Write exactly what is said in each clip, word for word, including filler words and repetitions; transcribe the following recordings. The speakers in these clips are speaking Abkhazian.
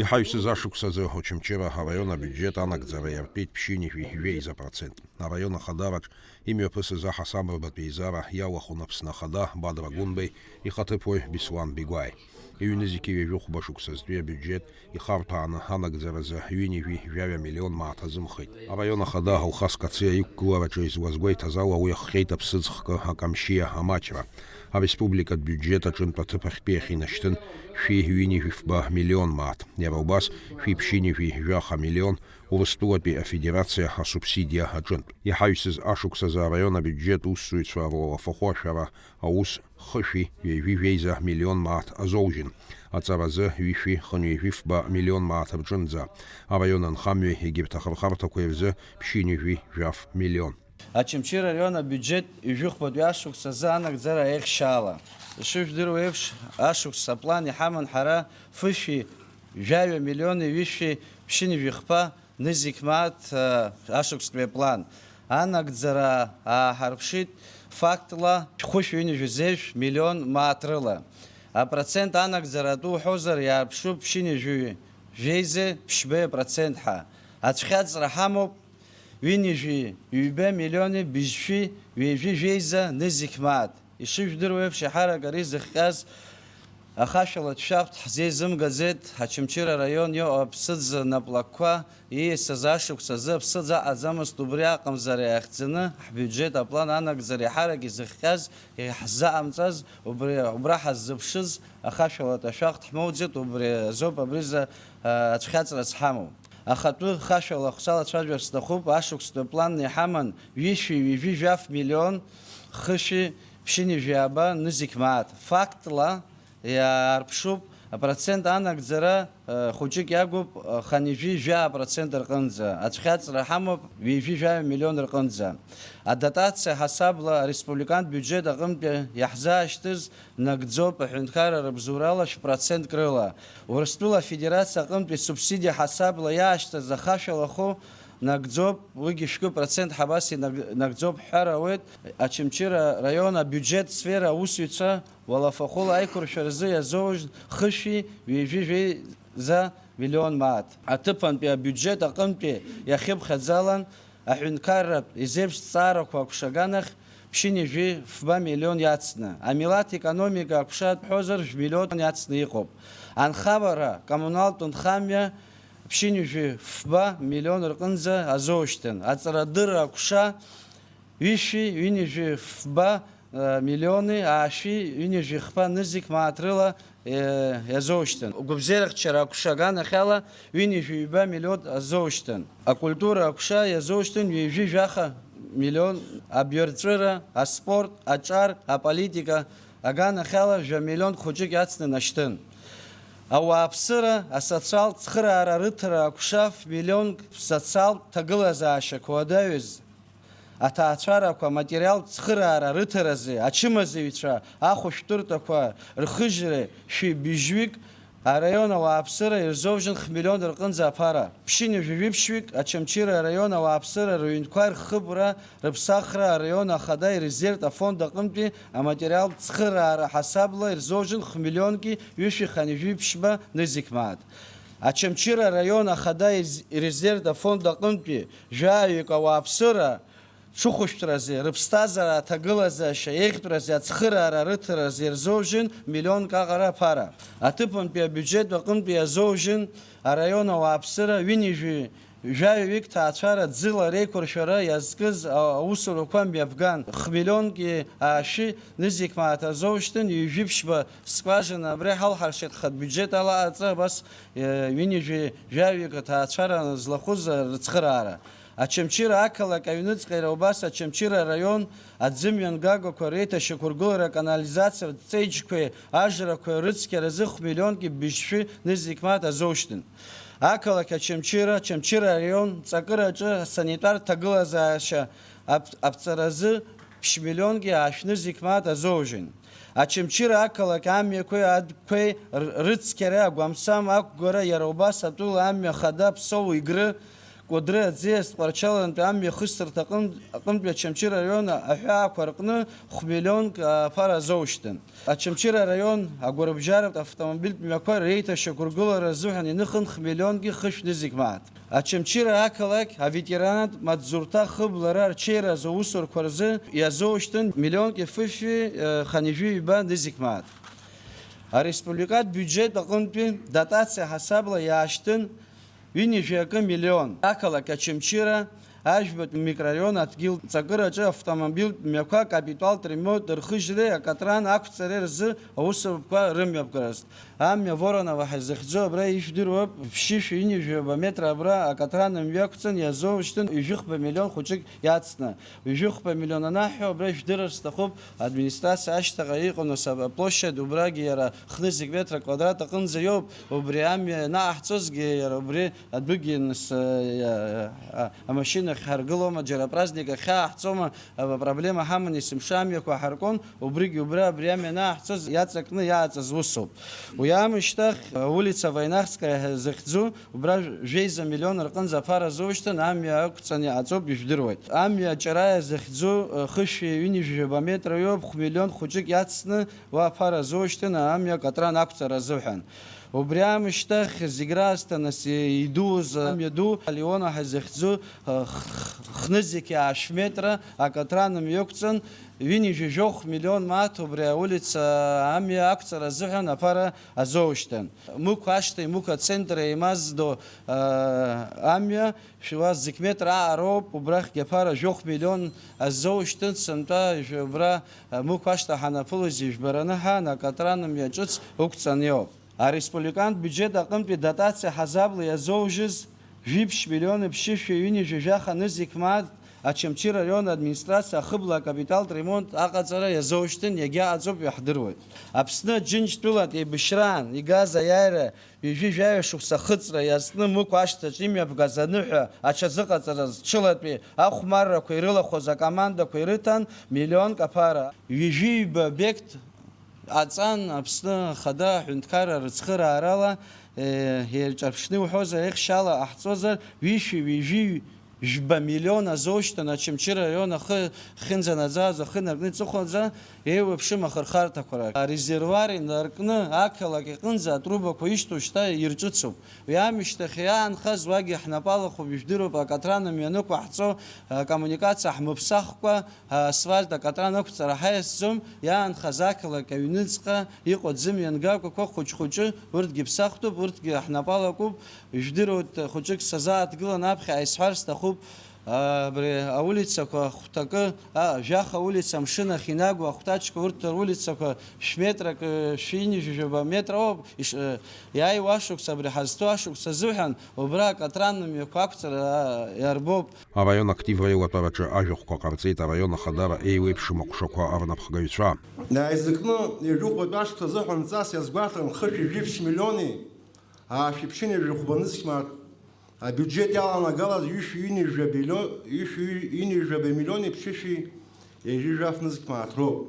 Иҳаҩсыз ашықәс азы Очамчыра араион абиуџьет анагӡара иартәеит ԥшьынҩажәи жәеиза процент. Араион ахадараҿ имҩаԥысыз аҳасабрбатә еизара иалахәын Аԥсны Ахада Бадра Гәынбеи ихаҭыԥуаҩ Беслан Бигәааи. Ҩнызқьи ҩажәи хәба шықәсазтәи абиуџьет ихарҭәааны анагӡаразы ҩынҩажәи жәаҩа миллион мааҭ азымхеит. Араион ахада Алхас Кациа иқәгылараҿы излазгәеиҭаз ала, уи ахҟьеит аԥсыӡ хкы Акамшьиа амаҷра. Ареспубликатә биуџьет аҿынтә аҭыԥ ахьтәи ахь инашьҭын шәи ҩынҩажәи фба миллион мааҭ, иара убас шәи ԥшьынҩажәи жәаха миллион Урыстәылатәи Афедерациа асубсидиа аҿынтә. Иҳаҩсыз ашықәсазы араион абиуџьет усзуҩцәа руалафахәы ашәара аус хышәи ҩажәи жәеиза миллион мааҭ азоужьын. Аҵаразы ҩышәи хынҩажәи фба миллион мааҭ рҿынӡа. Араион анхамҩеи егьырҭ ахырхарҭақәеи рзы ԥшьынҩажәи жәаф миллион. Очамчыра араион абиуџьет ҩажәи хәбатәи ашықәс азы анагӡара аихшьаала. Ишыжәдыруа еиԥш, ашықәс аплан иҳаман ҳара фышәи жәаҩа миллиони ҩышәи ԥшьынҩажәи хԥа нызқь мааҭ, э, ашықәстәи аплан. Анагӡара ааҳарԥшит фактла шәхышә ҩынҩажәи зеижә миллион мааҭ рыла. Апроцент анагӡара атәы уҳәозар, иаарԥшуп ԥшьынҩажәи жәеиза ԥшьбеи апроцент ҳәа. Ацәхьаҵра ҳамоуп ҩынҩажәи ҩба миллиони быжьшәи ҩажәи жәеиза нызқь мааҭ. Ишыжәдыруа еиԥш, еиҳарак ари зыхҟьаз ахашәалатә шәахтә ҳзеизымгаӡеит Очамчыра араион иоуа аԥсыӡ наплакқәа ииасыз ашықәс азы аԥсыӡ аҟаӡамызт, убри аҟамзар иахьӡаны ҳбиуџьет аплан анагӡара еиҳарак изыхҟьаз, иаҳзаҟамҵаз, убри, убра ҳаззыԥшыз ахашәалатә ашәахтә ҳмоуӡеит, убри азоуп абризы, а, ацәхьаҵра зҳамоу. Ахатәы хашәала салацәажәар сҭахуп, ашықәстәи аплан иҳаман ҩышәи ҩажәи жәаф миллион хышәи ԥшьынҩажәи ааба нызқь мааҭ. Фактла иаарԥшуп, апроцент анагӡара, э, хәыҷык иагуп, э, хынҩажәи жәаа процент рҟынӡа. Ацәхьаҵра ҳамоуп ҩажәи жәаҩа миллион рҟынӡа. Адотациа ҳасабла ареспубликантә биуџьет аҟынтәи иаҳзаашьҭыз нагӡоуп аҳәынҭқарра рыбзоурала шә-процентк рыла. Урыстәыла Афедерациа аҟынтәи асубсидиа ҳасабла иаашьҭыз ахашәалахәы нагӡоуп, уигьы шәкы процент ҳабас инаг-, нагӡоуп ҳҳәар ауеит. Очамчыра раион абиуџьет сфера аусзуҩцәа уалафахәыла аиқәыршәа рзы иазоужь хышәи ҩажәи жәеиза миллион мааҭ. Аҭыԥантәи абиуџьет аҟынтәи иахьыԥхьаӡалан аҳәынҭқарратә изеиԥш зҵаарақәа акәша аганахь ԥшьынҩажәи фба миллион иацны, амилаҭ економика акәша ҳҳәозар, жәмиллион иацны иҟоуп. Анхамара коммуналтә нхамҩа ԥшьынҩажәи фба миллион рҟынӡа азоушьҭын. Аҵарадырра акәша ҩышәи ҩынҩажәи фба, э, миллиони аашәи ҩынҩажәи хԥа нызқь мааҭ рыла, э, иазоушьҭын. Гәабзиарахьчара акәша аганахьала ҩынҩажәи ҩба миллион азоушьҭын. Акультура акәша иазоушьҭын ҩажәи жәаха миллион. Абиарҵәыра, аспорт, аҿар, аполитика аганахьала жәа миллион хәыҷык иацны нашьҭын. Ауааԥсыра асоциалтә цхыраара рыҭара акәша ф-миллионк социалтә ҭагылазаашьақәа уадаҩыз аҭаацәарақәа аматериалтә цхыраара рыҭаразы ачымазаҩцәа ахәышәтәырҭақәа рхыжьра шәи быжьҩык араион ауааԥсыра ирзоужьын хмиллион рҟынӡа аԥара. Ԥшьынҩажәи жәиԥшьҩык Очамчыра араион ауааԥсыра рыҩнқәа рхыбра, рыԥсахра араион ахада ирезервтә афонд аҟынтәи аматериалтә цхыраара ҳасабла ирзоужьын хмиллионки ҩышәи хынҩажәи ԥшьба нызқь мааҭ. Очамчыра араион ахада ирез-, ирезервтә афонд аҟынтәи жәаҩык ауааԥсыра рҽыхәышәтәразы, рыԥсҭазаара аҭагылазаашьа еиӷьтәразы ацхыраара рыҭаразы ирзоужьын миллионк аҟара аԥара. Аҭыԥантәи абиуџьет аҟынтәи иазоужьын араион ауааԥсыра ҩынҩажәи жәаҩа ҩык ҭаацәара ӡыла реиқәыршәара иазкыз а-, аусурақәа мҩаԥган, хмиллионки аашәи нызқь мааҭ азоушьҭын, ҩажәи ԥшьба скважина абри ҳалҳаршеит хатә биуџьет ала аҵа абас, э, ҩынҩажәи жәаҩа ҩык аҭаацәара злахәыз рыцхыраара. Очамчыра ақалақь аҩныҵҟа иара убас Очамчыра араион аӡымҩангагақәа реиҭашьақәыргылара аканализациатә ҵеиџьқәеи ажрақәеи рыцқьаразы хә-миллионки быжьшәи нызқь мааҭ азоушьҭын. Ақалақь Очамчыра, Очамчыра араион ҵакыраҿы асанитартә ҭагылазаашьа аԥ-, аԥҵаразы ԥшь-миллионки аашә нызқь мааҭ азоужьын. Очамчыра ақалақь амҩақәеи адәқәеи р-, рыцқьара агәамсам ақәгара иара убас атәыла амҩа хада Ԥсоу Игры Кәыдры аӡиас Тҟәарчалантәи амҩа хысырҭа аҟынтә, аҟынтәи Очамчыра араион аҳәаақәа рҟны хә-миллионк аԥара азоушьҭын. Очамчыра араион агәарабжьаратә автомобильтә мҩақәа реиҭашьақәыргылара азыҳәан иныхын хә-миллионки хышә нызқь мааҭ. Очамчыра ақалақь аветеранатә маҵзурҭа хыблара арҽеира азы аусурқәа рзы иазоушьҭын миллионки фышәи, э, хынҩажәи ҩба нызқь мааҭ. Ареспубликатә биуџьет аҟынтәи дотациа ҳасабла иаашьҭын ҩынҩажәи акы миллион. Ақалақь Очамчыра, Ажәбатәи микрораион адгьыл ҵакыраҿы автомобильтә мҩақәа капиталтә ремонт рхыжьреи акатран ақәҵареи рзы аусурақәа рымҩаԥгаразт. Амҩа Воронова ҳәа изыхьӡу абра ижәдыруа ԥшьышәи ҩынҩажәи ҩба метра абра акатран мҩақәҵан иазоушьҭын ҩажәихәба миллион хәыҷык иацны. Ҩажәихәба миллион анаҳҳәо, абра ижәдырыр сҭахуп, администрациа ашьҭахьҟа иҟоу нас аплощадь, убрагьы иара хнызқь метра квадрат аҟынӡа иоуп, убри амҩа ианаҟаҳҵозгьы иара убри адәыгьы нас, а, а, амашьына ахьҳаргылома, џьара апраздник ахьааҳҵома, а, проблема ҳаман есымша амҩақәа ҳаркуан, убригьы убра абри амҩа анаҳҵоз иаҵакны иааҵаз усуп. Уи аамышьҭахь, а, улица Войнахская ҳәа захьӡу, убра жәеиза миллион рҟынӡа аԥара азоушьҭын, амҩа ақәҵаны иҟаҵоуп, ижәдыруеит. Амҩа аҷара захьӡу, а, хышәи ҩынҩажәи жәаба метра иоуп, хә-миллион хәыҷык иацны уа аԥара азоушьҭын, амҩа акатран ақәҵара азыҳәан. Убри аамышьҭахь зегь раасҭа нас идууз амҩаду Леонов ҳәа захьӡу, х-, х-, хнызқь аашә метра акатран мҩақәҵан, ҩынҩажәи жәохә миллион мааҭ убри аулица амҩа ақәҵара азыҳәан аԥара азоушьҭын. Мықә ашҭеи Мықә ацентри еимаздо, а, амҩа шәуа зқь метра аҟароуп, убрахьгьы аԥара жәохә миллион азоушьҭын, сынтәа жәа-, убра, а, Мықә ашҭа ҳанаԥылоз ижәбараны ҳан, акатран мҩа ҿыц ықәҵаны иоуп. Ареспубликантә биуџьет аҟынтәи дотациа ҳазабла иазоужьыз жәиԥшь миллиони ԥшьышәи ҩынҩажәи жәаха нызқь мааҭ Очамчыра араион администрациа ахыбла акапиталтә ремонт аҟаҵара иазоужьҭын, иагьаҟаҵоуп иаҳдыруеит. Аԥсны Џьынџьтәылатә еибашьраан игаз аиааира ҩажәи жәаҩа шықәса ахыҵра иазкны Мықә ашҭаҿ имҩаԥгаз аныҳәа аҽазыҟаҵараз ҽылатәи ахәмаррақәа ирылахәыз акомандақәа ирыҭан миллионк аԥара. Ҩажәи ҩба обиект аҵан Аԥсны Ахада аҳәынҭқарра рыцхыраарала, е, еиҿарԥшны иуҳәозар, еихшьала ҟаҳҵозар, ҩышәи ҩажәи жәба миллион азоушьҭын Очамчыра араион ахы хьынӡанаӡаз ахы наркны иҵыхәанӡа еиуеиԥшым ахырхарҭақәа рахь. Арезервуар инаркны ақалақь аҟынӡа атрубақәа ишьҭоу шьҭа ирҿыцуп. Уи аамышьҭахь иаанхаз уагьы ҳнапы алахәуп, ижәдыруп, акатран мҩа анықәаҳҵо, акоммуникациа ҳмыԥсахкәа, асфальт акатран ақәҵара ҳаиасӡом, иаанхаз ақалақь аҩныҵҟа иҟоу аӡымҩангагақәа хәыҷ-хәыҷы, урҭгьы ԥсахтәуп, урҭгьы ҳнапы алакуп, ижәдыруеит, хәыҷык сазааҭгыланы аԥхьа исҳәар сҭахуп, абри аулицақәа хәҭакы, а, жәаха улица амшын ахь инагоу ахәҭаҷқәа, урҭ рулицақәа шә-метрак, шәи ҩынҩажәи жәаба метр ауп, иш-, иааиуа ашықәс, абри ҳазҭоу ашықәс азыҳәан, убра акатран мҩақәа ақәҵара, а, иарбоуп. Араион активра еилатәараҿы ажәахәқәа ҟарҵеит араион ахадара еиуеиԥшым аҟәшақәа рнапхгаҩцәа. Иааизакны ҩажәихәбатәи ашықәс азыҳәан ҵас иазгәаҭан хышәи жәиԥшь миллиони аашәи ԥшьынҩажәи хәба нызқь мааҭ абиуџьет иаланагалаз ҩышәи ҩынҩажәи жәаба миллион, ҩышәи ҩынҩажәи жәаба миллиони ԥшьышәи ҩажәи жәаф нызқь мааҭ роуп.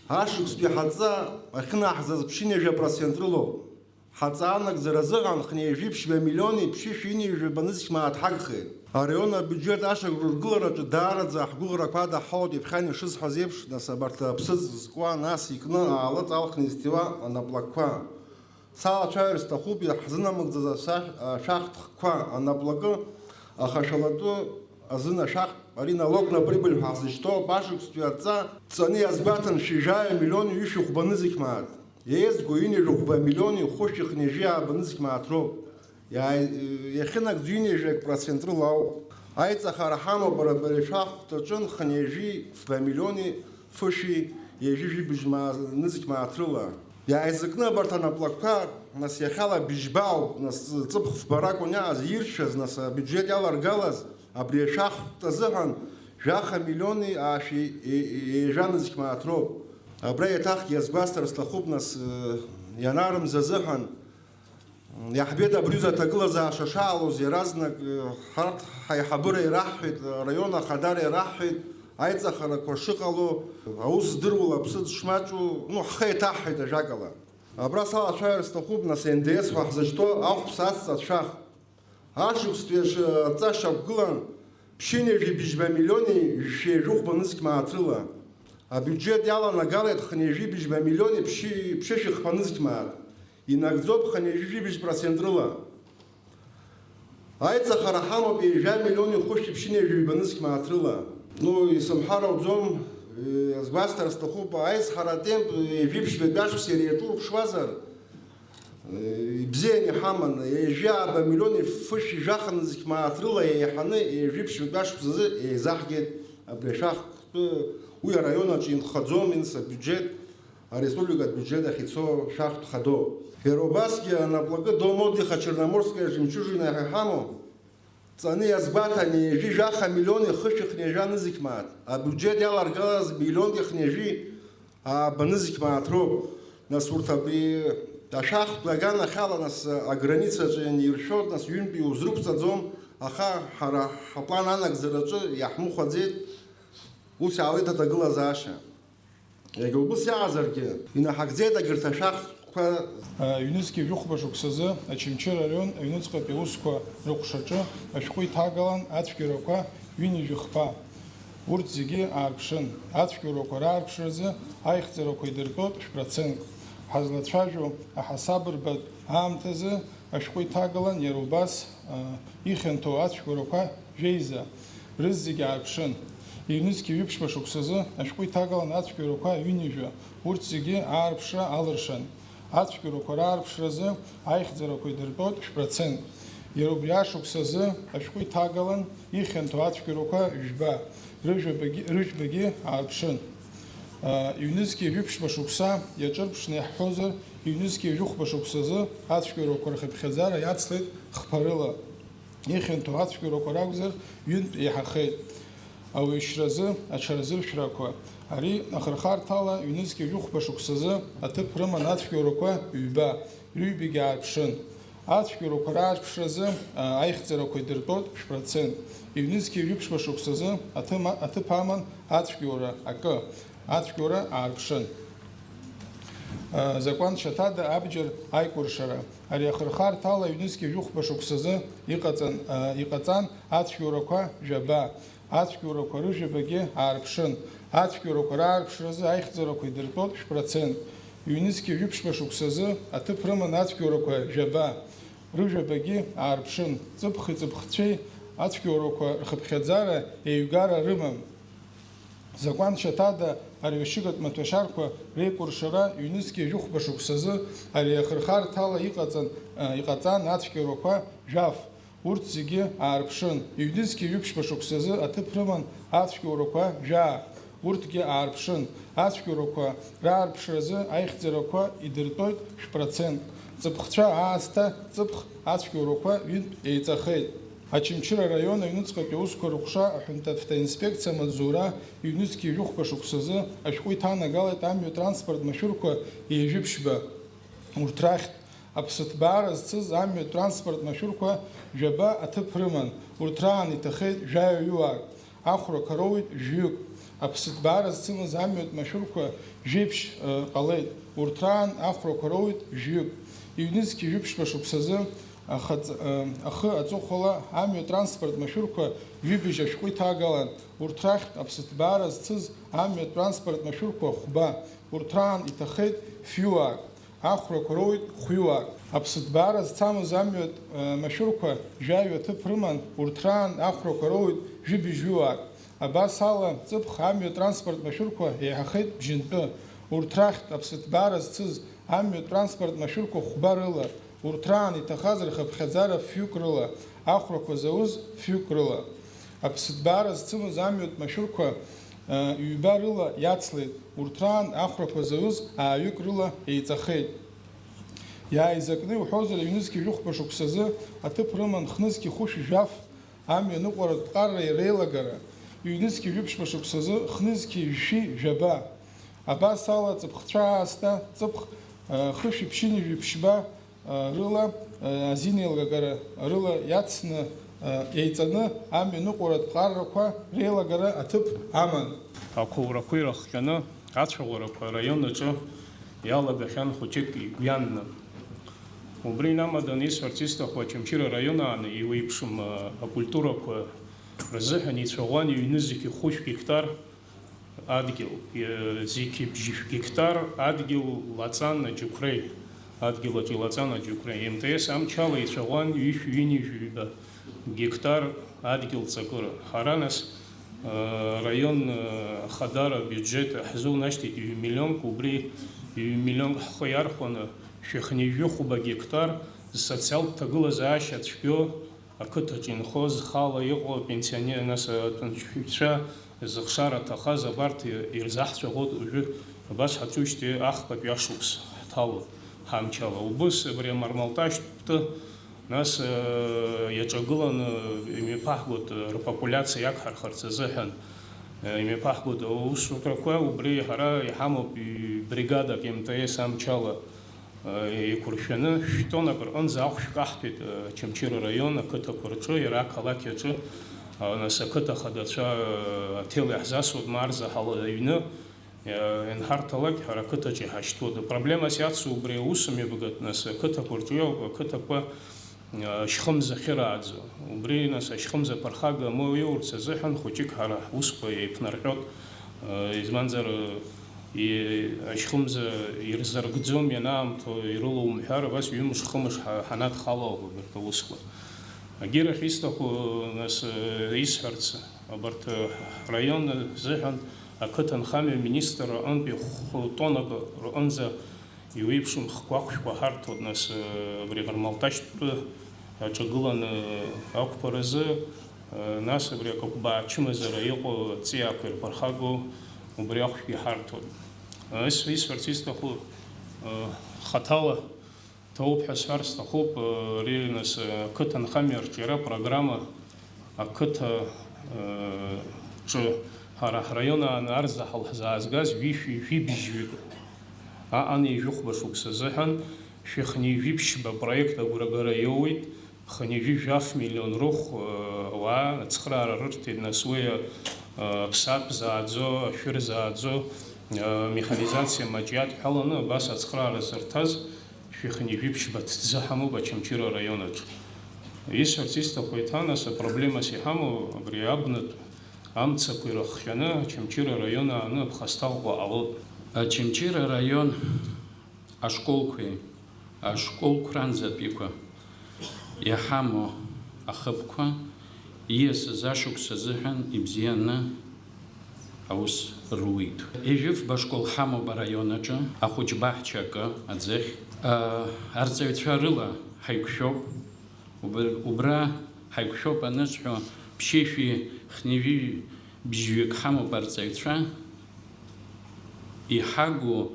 Ашықәстәи ҳаҵа ахьынаҳзаз ԥшьынҩажәи процент рылоуп. Ҳаҵа анагӡара азыҳәан хынҩажәи ԥшьба миллиони ԥшьышәи ҩынҩажәи жәаба нызқь мааҭ ҳагхеит. Араион абиуџьет ашьақәыргылараҿы даараӡа ҳгәыӷрақәа адаҳҳәалоит, иԥхьан ишысҳәаз еиԥш, нас абарҭ аԥсыӡ зкуа, нас икны аалыҵ алхны изҭиуа анаплакқәа. Салацәажәар сҭахуп иаҳзынамыгӡаз ашәах-, ашәахтәқәа, анаплакы ахашәалатәы азын ашәахтә, ари налог на прибыль ҳәа ҳзышьҭоу, ашықәстәи адҵа ҵаны иазгәаҭан шәи жәаҩа миллион ҩышәи хәба нызқь мааҭ. Еизго ҩынҩажәи хәба миллиони хәышәи хынҩажәи ааба нызқь мааҭ роуп. Иаа-, иахьынагӡо ҩынҩажәи акы процент рыла ауп. Аиҵахара ҳамоуп ара абри ашәахтә аҿын хынҩажәи фба миллиони фышәи ҩажәи жәибжь маа-, нызқь мааҭ рыла. Иааизакны абарҭ анаплакқәа, нас иахьала быжьба ауп, нас ҵыԥх фба ракәын иааз иршәаз, нас абиуџьет иаларгалаз, абри ашәахтә азыҳәан жәаха миллиони аашәи е-, е-, ҩажәа нызқь мааҭ роуп. Абра еиҭахгьы иазгәасҭар сҭахуп, нас, э, ианаарымза азыҳәан, Иаҳбеит абри аҩыза аҭагылазаашьа шаалоз иаразнак, ҳарҭ ҳаиҳабыра ираҳҳәеит, араион ахадара ираҳҳәеит, аиҵахарақәа шыҟало, аус здыруала аԥсыӡ шмаҷу, ну, ҳхы еиҭаҳҳәеит ажәакала. Абра салацәажәар сҭахуп, нас, Н Д С ҳәа ҳзышьҭоу ахәԥса аҵаҵа ашәах. Ашықәстәи аҿы адҵа шьақәгылан ԥшьынҩажәи быжьба миллиони жәшәи жәохәба нызқь мааҭ рыла. Абиуџьет иаланагалеит хынҩажәи быжьба миллиони ԥшьи-, ԥшьышәи хԥа нызқь мааҭ. Инагӡоуп хынҩажәи жәибжь процент рыла. Аиҵахара ҳамоуп ҩажәа миллиони хәышәи ԥшьынҩажәи ҩба нызқь мааҭ рыла. Ну, исымҳәар ауӡом, э, азгәасҭар сҭахуп, аизҳара атемп, э, жәиԥшьбатәи ашықәс иара иаҿурԥшуазар, э, ибзианы иҳаман, ҩажәи ааба миллиони фышәи жәаха нызқь мааҭ рыла еиҳаны, ҩажәи ԥшьбатәи ашықәс азы еизаҳгеит абри ашәахтә, уи араион аҿы инхаӡом, инс абиуџьет, ареспубликатә биуџьет ахь ицо шәахтә хадоуп. Иара убасгьы анаплакы Дом отдыха Черноморская жемчужина ҳәа иҳамоу, ҵаны иазгәаҭан, ҩажәи жәаха миллиони хышәи хынҩажәа нызқь мааҭ, абиуџьет иаларгалаз миллионки хынҩажәи ааба нызқь мааҭ роуп. Нас урҭ абри ашәахтә аганахьала, нас аграницаҿы ианиршәо, нас ҩынтәи узрықәҵаӡом, аха ҳара ҳаплан анагӡараҿы иаҳмыхәаӡеит ус иаауеит аҭагылазаашьа. Иагьа убыс иаазаргьы, инаҳагӡеит агьырҭ ашәахтәқәа. Ҩнызқьи жәохәба шықәсазы Очамчыра араион аҩныҵҟатәи аусқәа рыҟәшаҿы ашәҟәы иҭагалан ацәгьарақәа ҩынҩажәи хԥа. Урҭ зегьы аарԥшын. Ацәгьарақәа раарԥшразы аихҵарақәа идыртәоит шә-процентк. Ҳазлацәажәо аҳасабырбатә аамҭазы ашәҟәы иҭагалан иара убас, а, ихьанҭоу ацәгьарақәа жәеиза, рызегь аарԥшын. Ҩнызқьи ҩыԥшьба шықәсазы ашәҟәы иҭагалан ацәгьарақәа ҩынҩажәа, урҭ зегьы аарԥшра алыршан. Ацәгьарақәа раарԥшразы аихьӡарақәа идыртәоит шә-процент. Иара убри ашықәсазы ашәҟәы иҭагалан ихьанҭоу ацәгьарақәа жәба, рыжәабагьы, рыжәбагьы аарԥшын. Ҩнызқьи жәиԥшьба шықәса иаҿырԥшны иаҳҳәозар, ҩнызқьи жәохәба шықәсазы ацәгьарақәа рхыԥхьаӡара иацлеит хԥарыла. Ихьанҭоу ацәгьарақәа ракәзар, ҩынтә еиҳахеит. Ауаҩшьразы аҽарзыршәрақәа. Ари ахырхарҭала ҩнызқьи жәохәба шықәсазы аҭыԥ рыман ацәгьарақәа ҩба, рыҩбагьы аарԥшын. Ацәгьарақәа раарԥшразы, а, аихьӡарақәа идыртәоит шә-процент. Ҩнызқьи жәиԥшьба шықәсазы аҭыма-, аҭыԥ аман ацәгьоура акы. Ацәгьоура аарԥшын. А, закәан шьаҭада абџьар аикәыршара. Ари ахырхарҭала ҩнызқьи жәохәба шықәсазы иҟаҵан, а, иҟаҵан ацәгьоурақәа жәаба. Ацәгьоурақәа рыжәабагьы аарԥшын. Ацәгьоурақәа раарԥшразы аихьӡарақәа идыртәоит шә-процент. Ҩнызқьи жәиԥшьба шықәсазы аҭыԥ рыман ацәгьоурақәа жәаба. Рыжәабагьы аарԥшын. Ҵыԥхи ҵыԥхцәеи ацәгьоурақәа рхыԥхьаӡара еиҩгара рымам. Закәан шьаҭада арҩашьыгатә маҭәашьарқәа реикәыршара ҩнызқьи жәохәба шықәсазы ари ахырхарҭала иҟаҵан, а, иҟаҵан ацәгьарақәа жәаф. Урҭ зегьы аарԥшын. Ҩнызқьи ҩыԥшьба шықәсазы аҭыԥ рыман ацәгьоурақәа жәаа. Урҭгьы аарԥшын. Ацәгьоурақәа раарԥшразы аихьӡарақәа идыртәоит шә-процент. Ҵыԥхцәа аасҭа ҵыԥх ацәгьоурақәа ҩынтә еиҵахеит. Очамчыра араион аҩныҵҟатәи аусқәа рыҟәша аҳәынҭавтоинспекциа амаҵзура ҩнызқьи жәохәба шықәсазы ашәҟәы иҭанагалеит амҩа транспорт машәырқәа ҩажәи ԥшьба. Урҭ рахьтә аԥсыҭбаара зцыз амҩа транспорт машәырқәа жәаба аҭыԥ рыман, урҭ раан иҭахеит жәаҩа-ҩуаак, ахәрақәа роуит жәҩык. Аԥсыҭбаара зцымыз амҩатә машәырқәа жәеиԥшь, ы, ҟалеит, урҭ раан ахәрақәа роуит жәҩык. Ҩнызқьи жәиԥшьба шықәсазы ахаҵ-, ы, ахы аҵыхәала амҩа транспорт машәырқәа ҩыбжь ашәҟәы иҭагалан, урҭ рахьтә аԥсыҭбаара зцыз амҩа транспорт машәырқәа хәба, урҭ раан иҭахеит фҩуаак. Ахәрақәа роуит хәҩуаак. Аԥсыҭбаара зцамыз амҩатә, э, машәырқәа жәаҩа ҭыԥ рыман, урҭ раан ахәрақәа роуит жәибжьҩуаак. Абас ала, ҵыԥх амҩа транспорт машәырқәа еиҳахеит бжьынтәы. Урҭ рахьтә аԥсыҭбаара зцыз амҩа транспорт машәырқәа хәба рыла, урҭ раан иҭахаз рхыԥхьаӡара фҩык рыла, ахәрақәа зауз фҩык рыла. Аԥсыҭбаара зцымыз амҩатә машәырқәа, э, ҩба рыла иацлеит. Урҭ раан ахәрақәа зауз ааҩык рыла еиҵахеит. Иааизакны иуҳәозар, ҩнызқьи жәохәба шықәсазы аҭыԥ рыман хнызқьи хәышәи жәаф амҩаныҟәаратә ԥҟарра реилагара, ҩнызқьи жәиԥшьба шықәсазы хнызқьи жәшәи жәаба. Абас ала, ҵыԥхцәа аасҭа ҵыԥх, э, хышәи ԥшьынҩажәи ԥшьба, рыла, азин еилгагара рыла иацны, еиҵаны амҩаныҟәаратә ԥҟаррақәа реилагара аҭыԥ аман. Ақәылрақәа ирыхҟьаны ацәаӷәарақәа араион аҿы иалагахьан хәыҷык игәҩанны. Убри инамаданы исҳәарц исҭаху, Очамчыра араион ааны еиуеиԥшым, а, акультурақәа рзыҳәан ицәаӷәан ҩ-нызқь хәышә гектар адгьыл, е, зқьи бжьышә гектар адгьыл лаҵан аџьықәреи, адгьыл аҿы илаҵан аџьықәреи, М Т С амчала ицәаӷәан ҩышә ҩынҩажәаҩба гектар адгьыл ҵакыра. Ҳара нас, э, раион, э, ахадара абиуџьет ҳзунашьҭит ҩ-миллионк, убри ҩ-миллионк ҳхы иархәаны, шәи-хынҩажәи-хәба гектар зсоциалтә ҭагылазаашьа цәгьоу, ақыҭаҿы инхоз, зхала иҟоу апенсионер, нас, аҭынчшәаҩцәа зыхшара аҭахаз абарҭ ирзаҳцәаӷәоит уажәы, абас ҳаҿушьҭи ахԥатәи ашықәс ҳҭалоит ҳамчала. Убыс абри амармалташьтә, нас, э, иаҿагыланы имҩаԥаҳгоит, э, рпопулиациа иақәҳархарц азыҳәан, э, имҩаԥаҳгоит аусурҭақәа, убри ҳара иҳамоуп ҩ-бригадак М Т С амчала, э, еиқәыршәаны, шә-тоннак рҟынӡа ахәшә каҳҭәеит, э, Очамчыра араион ақыҭақәа рҿы, иара ақалақь аҿы, а, нас ақыҭа хадацәа, э, аҭел иаҳзасуеит, Марза ҳала аҩны, э, ианҳарҭалак ҳара ақыҭаҿы иҳашьҭуеит. Апроблемас иацу убри аус мҩаԥгатә, нас ақыҭақәа рҿы иоуп, ақыҭақәа, э, ашьхымза ахьырааӡо. Убри, нас, ашьхымза аԥырхага амоуа иоурц азыҳәан хәыҷык ҳара ҳусқәа еиԥнарҟьоит, э, изманзар, э, и-, ашьхымза ирзаргӡом, ианаамҭоу ирылоу умҳәар, абас ҩымш-хымш ҳа-, ҳанадхалоуп абарҭ аусқәа. Агьырахь исҭаху, нас, э, исҳәарц, абарҭ, э, ҳраион азыҳәан ақыҭанхамҩа министр рҟынтәи хә-, тоннак рҟынӡа иуеиԥшым хқәа-хәшәқәа ҳарҭоит, нас, э, абри амармалташьтә аҿагыланы ақәԥаразы, э, нас абри акаҟәбаа ачымазара иҟоу аҵиаақәа ирԥырхагоу убри ахәшәгьы ҳарҭоит. Ес-, исҳәарц исҭаху, э, хаҭала ҭоуп ҳәа сҳәар сҭахуп, э, ари, нас, э, ақыҭанхамҩа арҿиара программа ақыҭа, э, ҿы ҳара ҳраион ааны арзаҳал ҳзаазгаз ҩышәи жәибжьҩык аҟан ҩажәи хәба шықәса азыҳәан шәи хынҩажәи ԥшьба проект агәрагара иоуеит, хынҩажәи жәаф миллион рыхә, э, ауаа ацхыраара рырҭеит, нас уи, э, аԥсаатә зааӡо, ашәыр зааӡо, э, механизациа маҷ иадҳәаланы абас ацхыраара зырҭаз, шәи хынҩажәи ԥшьба ҭӡы ҳамоуп Очамчыра араион аҿы. Исҳәарц исҭаху еиҭа, нас, апроблемас иҳамоу абри абнатә амцақәа ирыхҟьаны Очамчыра араион ааны аԥхасҭа ӷәӷәа ҟалоит. Очамчыра араион ашколқәеи ашколқәранӡатәиқәа иҳамоу ахыбқәа ииасыз ашықәс азыҳәан ибзианы аус руит. Ҩажәи фба школ ҳамоуп араион аҿы, ахәыҷ баҳча акы, аӡыхь. А, арҵаҩцәа рыла ҳаиқәшәоуп. Убр-, убра ҳаиқәшәоуп анысҳәо, ԥшьышәи хынҩажәи бжьҩык ҳамоуп арҵаҩцәа. Иҳагу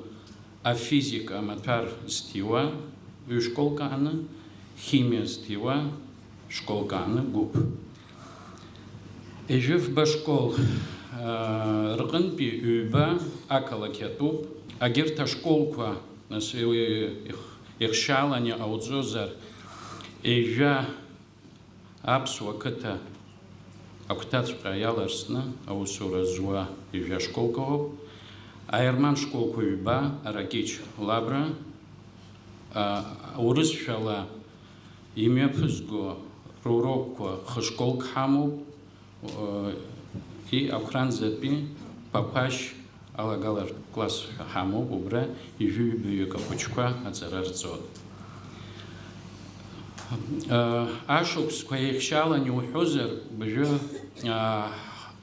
афизика амаҭәар зҭиуа ҩышколк аҟны, химиа зҭиуа школк аҟны гәыԥ. Ҩажәи фба школ, аа, рҟынтәи ҩба ақалақь атәуп. Агьырҭ ашколқәа, нас, уи их-, ихшьаалан иҟауҵозар, ҩажәа аԥсуа қыҭа агәҭаҵәҟьа иаларсны аусура зуа ҩажәа школк ыҟоуп. Аерман школқәа ҩба, Аракьыч, Лабра, а, урысшәала имҩаԥызго рурокқәа хышколк ҳамоуп, э, и ақәранӡатәи Ԥақәашь алагалартә класс ҳәа ҳамоуп, убра ҩажәи ҩбаҩык ахәыҷқәа аҵара рҵоит. Э, ашықәсқәа еихшьалан иуҳәозар, быжәы, э,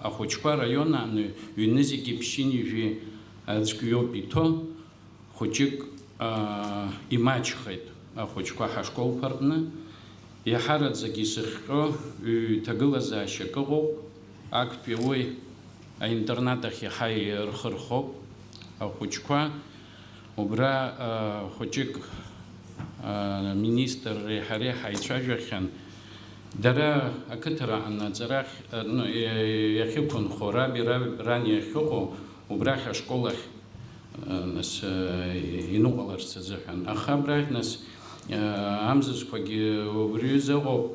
ахәыҷқәа араион аҟны ҩнызқьи ԥшьынҩажәи аӡәк ҩоуп иҭоу. Хәыҷык, аа, имаҷхеит ахәыҷқәа ҳашколқәа рҟны. Иаҳараӡак исыхҟьо ҩ-ҭагылазаашьак ыҟоуп. Актәи уи аинтернат ахь иаҳа ирхырхәоуп ахәыҷқәа. Убра, аа, хәыҷык, аа, министрреи ҳареи ҳаицәажәахьан. Дара ақыҭара анаҵарахь, ну, иа-, иахьықәынхо, раби, раб-, ран иахьыҟоу, убрахь ашкол ахь нас, э, иныҟәаларц азыҳәан. Аха абрахь, нас, э, амзызқәагьы убри аҩыза ыҟоуп.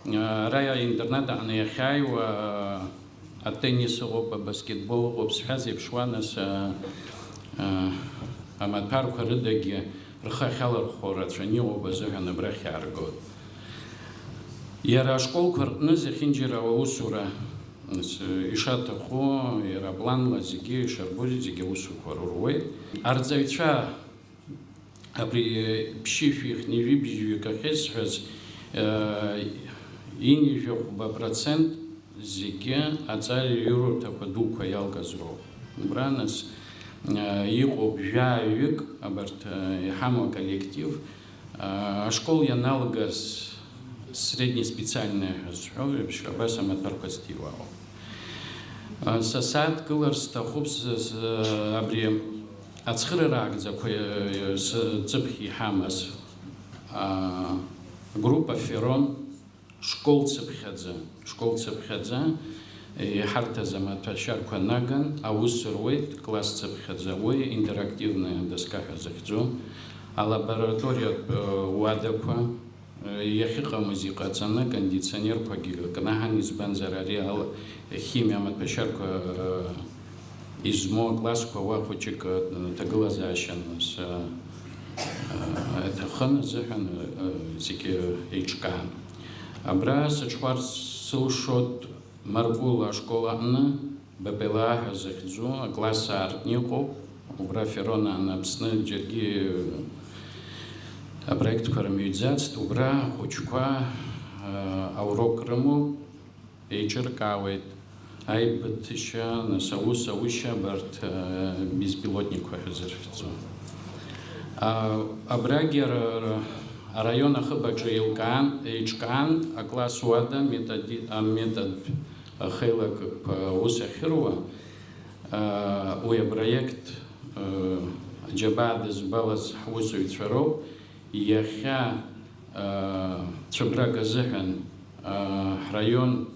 Э, ара аинтернат аҟны иахьааиуа, э, атеннис ыҟоуп, абаскетбол ыҟоуп, сҳәаз еиԥш, уа, нас, э, э, амаҭәарқәа рыдагьы рхы ахьалархәо рацәаны иҟоуп азыҳәан абрахь иааргоит. Иара ашколқәа рҟны зехьынџьара аусура, с-, ишаҭаху, иара апланла зегьы ишарбоз зегьы аусуқәа руруеит. Арҵаҩцәа абри ԥшьышәи хынҩажәи быжьҩык ахьысҳәаз, э, ҩынҩажәи хәба процент зегьы аҵаҩурҭақәа дуқәа иалгаз роуп. Убра нас, э, иҟоуп жәаҩык, абарҭ, э, иҳамоу аколлектив, э, ашкол ианалгаз среднеспециальное ҳәа зҳәо еиԥш, абас амаҭәарқәа зҭиуа ауп. Э, са сааҭгылар сҭахуп с-, с-, абри ацхыраара агӡақәа, э, с-, ҵыԥхь иҳамаз, э, группа Ферон, школ цыԥхьаӡа, школ цыԥхьаӡа, иҳарҭаз амаҭәашьарқәа наган, аус руеит, класс цыԥхьаӡа, уи интерактивная доска ҳәа захьӡу, алабораториатә, э, уадақәа, э, иахьыҟамыз иҟаҵаны, кондиционерқәагьы кнаҳан, избанзар, ари ала химиа амаҭәашьарқәа, э, измоу аклассқәа уа хәыҷык, э, ҭагылазаашьа аныс, э, э, аҭахын азыҳәан, э, зегьы еиҿкаан. Абра сыҽхәарц сылшоит Маргәыла ашкол аҟны, Б П Л А ҳәа захьӡу акласс аартны иҟоуп. Убра Ферон аан Аԥсны џьаргьы, э, апроектқәа рымҩӡацт. Убра ахәыҷқәа, э, аурок рымоуп. Еиҿыркаауеит аибыҭышьа, нас, аус аушьа, абарҭ, э, беспилотникқәа ҳәа зырҳәҵо. А, абрагьы ара-, ара-, араион ахыб аҿы еилкаан, еиҿкаан, акласс уада методи-, аметод ахеилакқәа аус ахьыруа, а, уи апроект, э, аџьабаа дызбалаз ҳусзуҩцәа роуп. Иахьа, э, цәыбрак азыҳәан, э, ҳраион,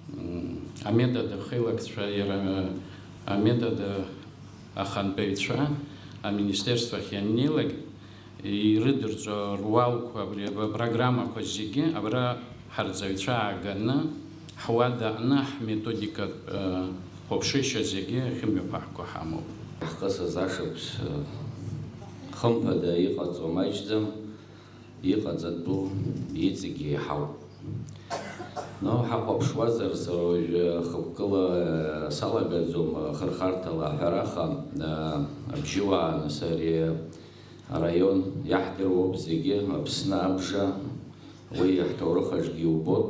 м, аметод ахеилакцәа, иара, э, аметод ахантәаҩцәа аминистерство ахь ианнеилак, ирыдырҵо руалқәа, абри апрограммақәа зегьы абра ҳарҵаҩцәа ааганы, ҳуада аҟны ҳметодикатә, э, хәаԥшышьа зегьы ахьымҩаԥаҳго ҳамоуп. Иаҳхысыз ашықәс, э, хымԥада иҟаҵо маҷӡам, иҟаҵатәу иҵегьы еиҳауп. Ну, ҳахәаԥшуазар, сара уажәы хықәкыла, э, салагаӡом, э, хырхарҭала аҳәараха, э, абжьыуаа, нас, ари араион иаҳдыруоуп зегьы, Аԥсны абжа, уи ҳҭоурыхаҿгьы иубоит.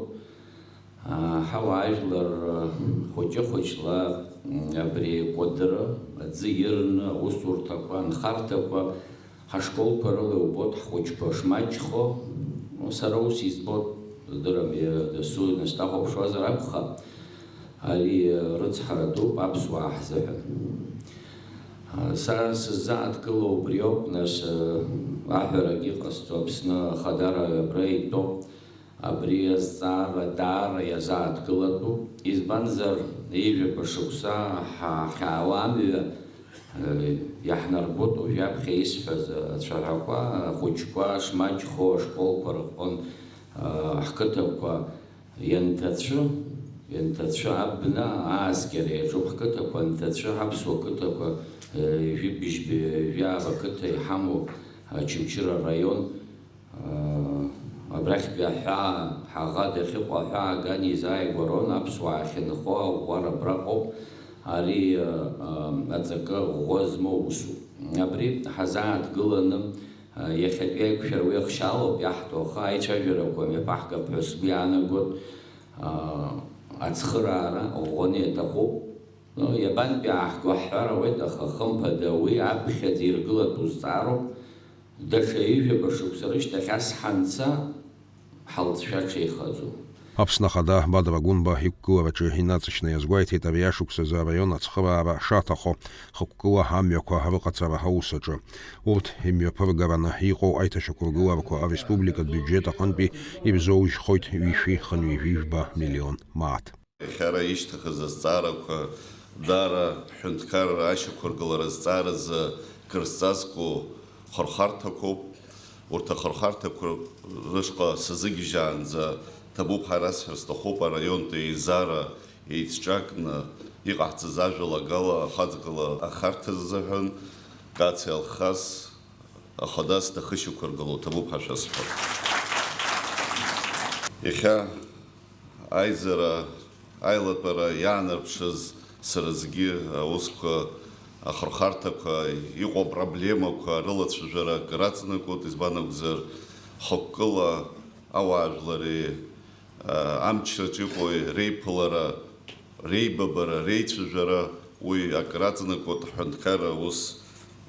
Ҳауаажәлар хәыҷы-хәыҷла абри Кәыдры аӡы ирны аусурҭақәа, анхарҭақәа, ҳашколқәа рыла иубоит ҳхәыҷқәа шмаҷхо. Сара ус избоит, дырам, дасу насҭахәаԥшуазар акәхап, ари рыцҳара дууп аԥсуаа ҳзыҳәан. Са сыззааҭгыло убриоуп, нас, аҳәарагьы ҟасҵо, Аԥсны ахадара абра итәоуп. Абри азҵаара даара иазааҭгылатәуп, избанзар, ҩажәаба шықәса ҳа-, ҳахьаауа амҩа, э, иаҳнарбоит уажәы аԥхьа исҳәаз ацәаҳәақәа, ахәыҷқәа шмаҷхо ашколқәа рҟынтә, э, ҳқыҭақәа ианҭацәы, ианҭацәы абна ааскьара иаҿуп, ҳқыҭақәа анҭацәы, ҳаԥсуа қыҭақәа, э, жәибжьба, жәаба қыҭа иҳамоу, Очамчыра араион, Абрахьтәи аҳәаа, ҳаӷа дахьыҟоу аҳәаа аган изааигәарон, аԥсуаа ахьынхо аӷәӷәара абраҟоуп, ари, а, аҵакы ӷәӷәа змоу усуп. Абри ҳазааҭгыланы, а, иахьатәи аиқәшәара уи ахшьалоуп иаҳҭо, аха аицәажәарақәа мҩаԥаҳгап ҳәа сгәы иаанагоит, а, ацхыраара ӷәӷәаны иаҭахуп. Ну, иабантәи ааҳго ҳҳәар ауеит, аха хымԥада уи аԥхьаӡа иргылатәу зҵаароуп. Даҽа ҩажәаба шықәса рышьҭахь ас ҳанца, ҳалҵшәа ҽеихаӡом. Аԥсны Ахада Бадра Гәынба иқәгылараҿы инаҵшьны иазгәеиҭеит ари ашықәсазы араион ацхыраара шаҭахо, хықәкыла амҩақәа рыҟаҵара аус аҿы. Урҭ имҩаԥыргараны иҟоу аиҭашьақәыргыларақәа ареспубликатә биуџьет аҟынтәи ирзоужьхоит ҩышәи хынҩажәи жәба миллион мааҭ. Иахьа ара ишьҭыхыз азҵаарақәа даара ҳҳәынҭқарра ашьақәыргылара азҵааразы кыр зҵазкуа хырхарҭақәоуп. Урҭ ахырхарҭақәа рышҟа сазыгьежьаанӡа ҭабуп ҳәа расҳәар сҭахуп, араионтәи еизара еицҿакны иҟаҳҵаз ажәалагала ахаҵгыла ахарҭа азыҳәан Каци Алхас Ахадас дахышьақәыргыло ҭабуп ҳәа шәасҳәап. Иахьа аизара, аилатәара иаанарԥшыз сара зегьы аусқәа, ахырхарҭақәа, иҟоу апроблемақәа рылацәажәара акыр аҵанакуеит, избан акәзар, хықәкыла ауаажәлари, амчраҿ иҟоу реиԥылара, реибабара, реицәажәара, уи акыр аҵанакуеит ҳҳәынҭқарра аус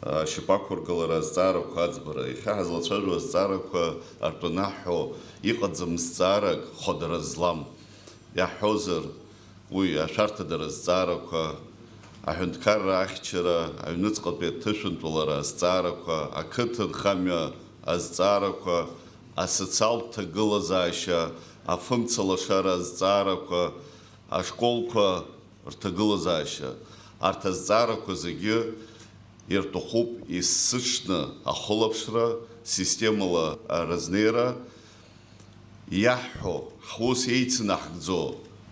ашьапы ақәыргылара азҵаарақәа аӡбара. Иахьа ҳазлацәажәо азҵаарақәа ртәы анаҳҳәо, иҟаӡам зҵаарак хадара злам. Иаҳҳәозар, уи ашәарҭадара азҵаарақәа, аҳәынҭқарра ахьчара, аҩныҵҟатәи аҭышәынтәалара азҵаарақәа, ақыҭанхамҩа азҵаарақәа, асоциалтә ҭагылазаашьа, афымцалашара азҵаарақәа, ашколқәа рҭагылазаашьа, арҭ азҵаарақәа зегьы ирҭахуп есыҽны ахылаԥшра, системала разнеира, иаҳҳәо, ҳус еицнаҳгӡо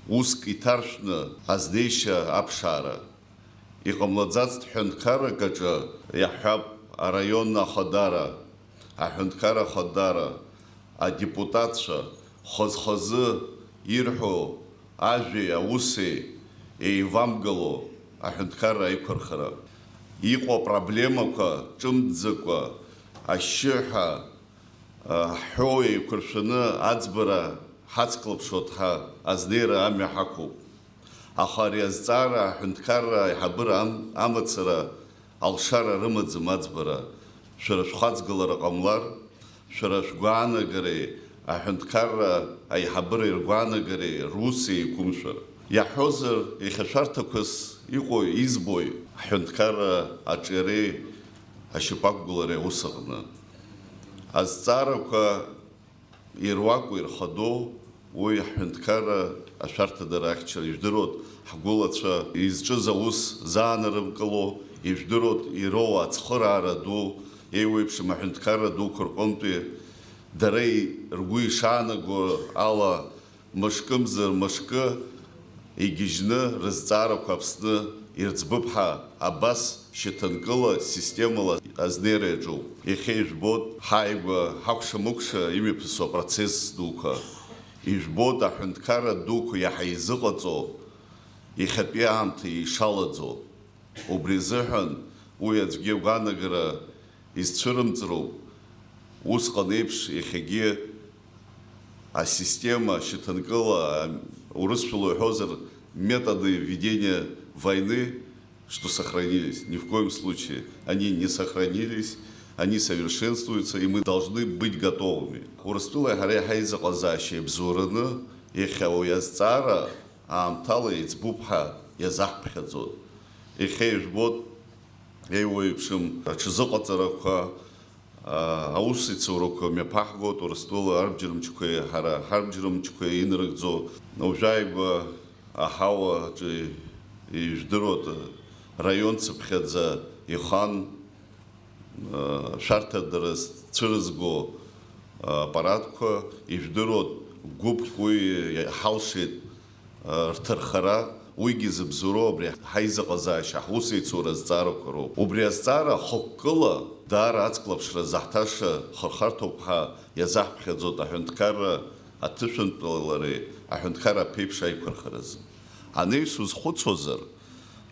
уск иҭаршәны азнеишьа аԥшаара. Иҟамлаӡацт ҳәынҭқаррак аҿы, иаҳҳәап, араион ахадара, аҳәынҭқарра ахадара, адепутатцәа, хаз-хазы ирҳәо ажәеи ауси еивамгало аҳәынҭқарра аиқәырхара. Иҟоу апроблемақәа ҿымҭӡакәа, ашьшьыҳәа, ҳҳәоу еиқәыршәаны аӡбара ҳацклаԥшуа ҳәа азнеира амҩа ҳақәуп. Аха ари азҵаара аҳәынҭқарра аиҳабыра ам-, амацара алшара рымаӡам аӡбара. Шәара шәхаҵгылара ҟамлар, шәара шәгәаанагареи аҳәынҭқарра аиҳабыреи ргәаанагареи рус еиқәымшәар. Иаҳҳәозар, иахьа шәарҭақәас иҟои избои ҳҳәынҭқарра аҿиареи ашьапы ақәгылареи аус аҟны. Азҵаарақәа ируаку ирхадоу, уи ҳҳәынҭқарра ашәарҭадара ахьчара ижәдыруеит, ҳгәылацәа изҿыз аус заанарымкыло, ижәдыруеит ироуа ацхыраара ду, еиуеиԥшым аҳәынҭқарра дуқәа рҟынтәи, дара и-, ргәы ишаанаго ала, мышкымзар мышкы игьежьны рызҵаарақәа Аԥсны ирӡбып ҳәа абас шьаҭанкыла системала азнеира иаҿуп. Иахьа ижәбоит ҳааигәа ҳакәша-мыкәша имҩаԥысуа апроцесс дуқәа. Ижәбоит аҳәынҭқарра дуқәа иаҳа изыҟаҵоу иахьатәи аамҭа ишалаӡоу. Убри азыҳәан уи аӡәгьы агәаанагара изцәырымҵроуп. Усҟан еиԥш иахьагьы асистема шьаҭанкыла, урысшәала уҳәозар, методы ведения войны, что сохранились, ни в коем случае они не сохранились, они совершенствуются, и мы должны быть готовыми. Урыстәылеи ҳареи ҳаизыҟазаашьа иабзоураны, иахьа уи азҵаара аамҭала иӡбуп ҳәа иазаҳԥхьаӡоит. Иахьа ижәбоит, еиуеиԥшым аҽазыҟаҵарақәа, аа, аусеицурақәа мҩаԥаҳгоит Урыстәыла арбџьармчқәеи ҳара ҳарбџьармчқәеи инарыгӡо. Уажәааигәа аҳауа аҿы ижәдыруеит, раион цыԥхьаӡа ихан, шәарҭадара зцәырызго аппаратқәа, ижәдыруеит, гәыԥк уи иҳалшеит рҭырхара, уигьы зыбзоуроу абри ҳаизыҟазаашьа, ҳусеицура азҵаарақәа роуп. Убри азҵаара хықәкыла даара ацклаԥшра заҳҭаша хырхарҭоуп ҳәа иазаҳԥхьаӡоит аҳәынҭқарра аҭышәынтәалареи аҳәынҭқарра аԥеиԥш аиқәырхаразы. Анаҩс узхәыцуазар,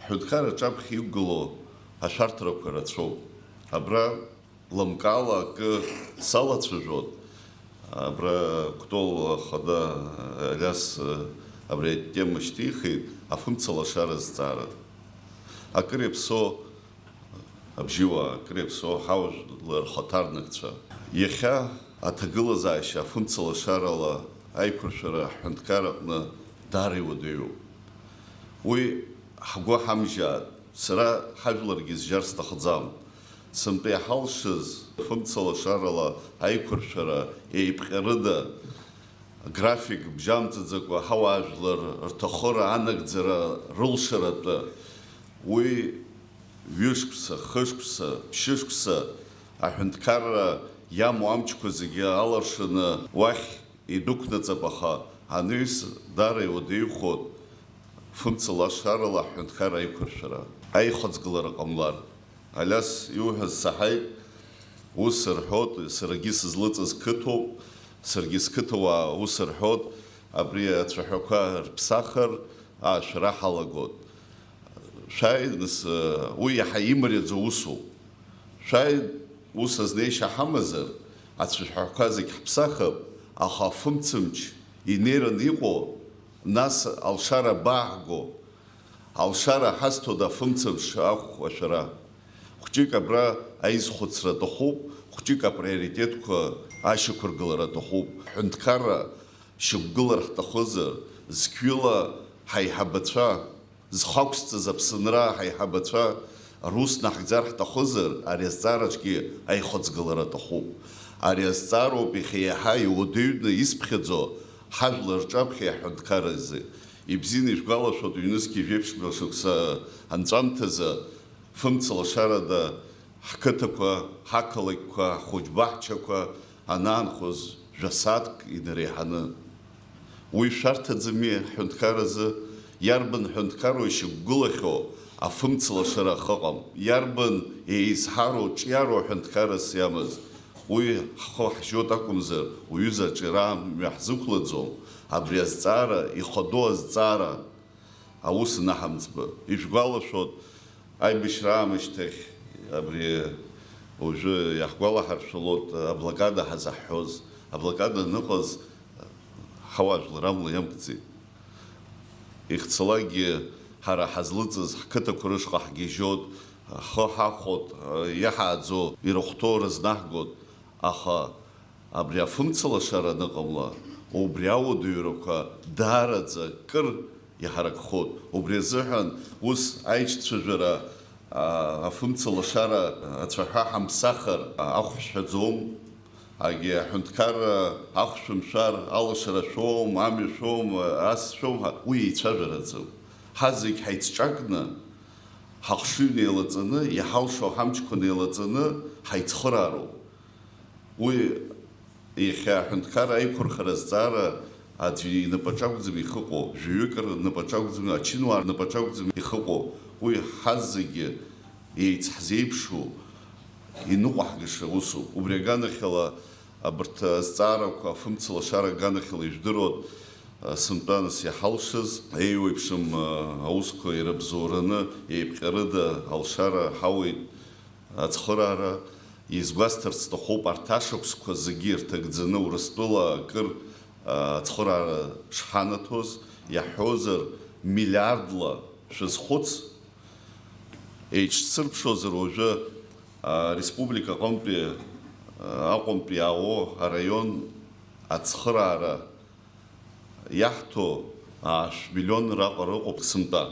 ҳҳәынҭқарра аҿаԥхьа иқәгылоу ашәарҭарақәа рацәоуп. Абра лымкаала акы салацәажәон, абра Кәтол ахада Алиас абри атема шьҭихит, афымцалашара азҵаара. Акыр иаԥсоу абжьыуаа, акыр иаԥсоу ҳауаажәлар рхаҭарнакцәа. Иахьа аҭагылазаашьа афымцалашарала аиқәыршәара ҳҳәынҭқар аҟны даара иуадаҩуп. Уи ҳгәы ҳамжьааит. Сара ҳажәларгьы зжьар сҭахӡам. Сынтәа иҳалшаз фымцалашарала аиқәыршәара еиԥҟьарыда, график бжьамҵаӡакәа ҳауаажәлар рҭахыра анагӡара рылшаратәы, уи ҩышықәса, хышықәса, ԥшьышықәса аҳәынҭқарра иамоу амчқәа зегьы аларшаны уахь идәықәнаҵап, аха анаҩс даара иуадаҩхоит фымцалашарала ҳҳәынҭқарра аиқәыршәара, аихаҵгылара ҟамлар. Алиас иуҳәаз саҳаит, Ус рҳәоит, саргьы сызлыҵыз қыҭоуп, саргьы сқыҭауаа ус рҳәоит, абри ацәаҳәақәа рԥсахыр аашәара ҳалагоит. Шәааи, нас, уи иаҳа имариаӡоу усуп. Шәааи, ус азнеишьа ҳамазар, ацәаҳәақәа зегь ҳԥсахып, аха афымцамч инеираны иҟоу, нас алшара абааҳго? Алшара ҳазҭода афымцамч ахә ашәара? Хәҷык абра аизхәыцра аҭахуп, хәҷык априоритетқәа ашьақәыргылара аҭахуп. Ҳҳәынҭқарра шьақәгылар ҳҭахызар, зқьҩыла ҳаиҳабацәа, зхақәсҵаз Аԥсынра ҳаиҳабацәа рус наҳгӡар ҳҭахызар, ари азҵаараҿгьы аихыҵгылара аҭахуп. Ари азҵаароуп иахьа иаҳа иуадаҩны исԥхьаӡо ҳажәлар рҿаԥхьа иаҳҳәынҭқарразы. Ибзианы ишәгәалашәоит, ҩнызқьи жәеиԥшьба шықәса анҵәамҭазы фымцалашарада ҳқыҭақәа, ҳақалақьқәа, ҳхәыҷбаҳчақәа анаанхоз жәа-сааҭк инареиҳаны. Уи шәарҭаӡами ҳҳәынҭқарразы? Иарбан ҳәынҭқарроу ишьақәгылахьоу афымцалашара ахыҟам? Иарбан еизҳароу, ҿиароу аҳәынҭқаррас иамаз? Уи ҳхы ҳжьоит акәымзар, уҩыза аҿиара амҩа ҳзықәлаӡом, абри азҵаара, ихадоу азҵаара аус анаҳамӡба. Ишәгәалашәоит, аибашьра аамышьҭахь абри уажәы иаҳгәалаҳаршәалоит аблокада ҳазаҳҳәоз. Аблокада аныҟаз ҳауаажәлар амла иамкӡеит. Ихцалакгьы ҳара ҳазлыҵыз ҳқыҭақәа рышҟа ҳгьежьот, ҳхы ҳахәот, иаҳааӡо ирыхәҭоу рызнаҳгот, аха абри афымцалашара аныҟамла, убри ауадаҩрақәа даараӡа кыр иҳаракхот. Убри азыҳәан ус аиҿцәажәара, а, афымцалашара ацәаҳәа ҳамԥсахыр, а, ахә шәҳәаӡом. Агьи аҳәынҭқарра ахә шәымшәар, алашара шәоуам, амҩа шәоуам, ас шәоуам ҳәа, уи еицәажәараӡам. Ҳазегь ҳаицҿакны, ҳахшыҩ неилаҵаны, иҳалшо ҳамчқәа неилаҵаны ҳаицхыраароуп. Уи иахьа аҳәынҭқарра аиқәырхара азҵаара аӡәы инапаҿы акәӡам ихыҟоу, жәаҩык рнапаҿы акәӡам, ачынуаа рнапаҿы акәӡам ихыҟоу. Уи ҳазегьы еицҳзеиԥшу, иныҟәаҳгаша усуп. Убри аганахьала абарҭ азҵаарақәа афымцалашара аганахьала ижәдыруан, сынтәа нас иҳалшаз, еиуеиԥшым аусқәа ирыбзоураны, еиԥҟьарыда алшара ҳауеит. Ацхыраара, изгәасҭарц сҭахуп, арҭ ашықәсқәа зегьы ирҭагӡаны Урыстәыла акыр, а, ацхыраара шҳанаҭоз, иаҳҳәозар, миллиардла шәазхәыц, еиҿсырԥшуазар уажәы, а, ареспублика аҟынтәи, а, Аҟәантәи иаауо араион ацхыраара иаҳҭо аашә миллион раҟара ыҟоуп сынтәа.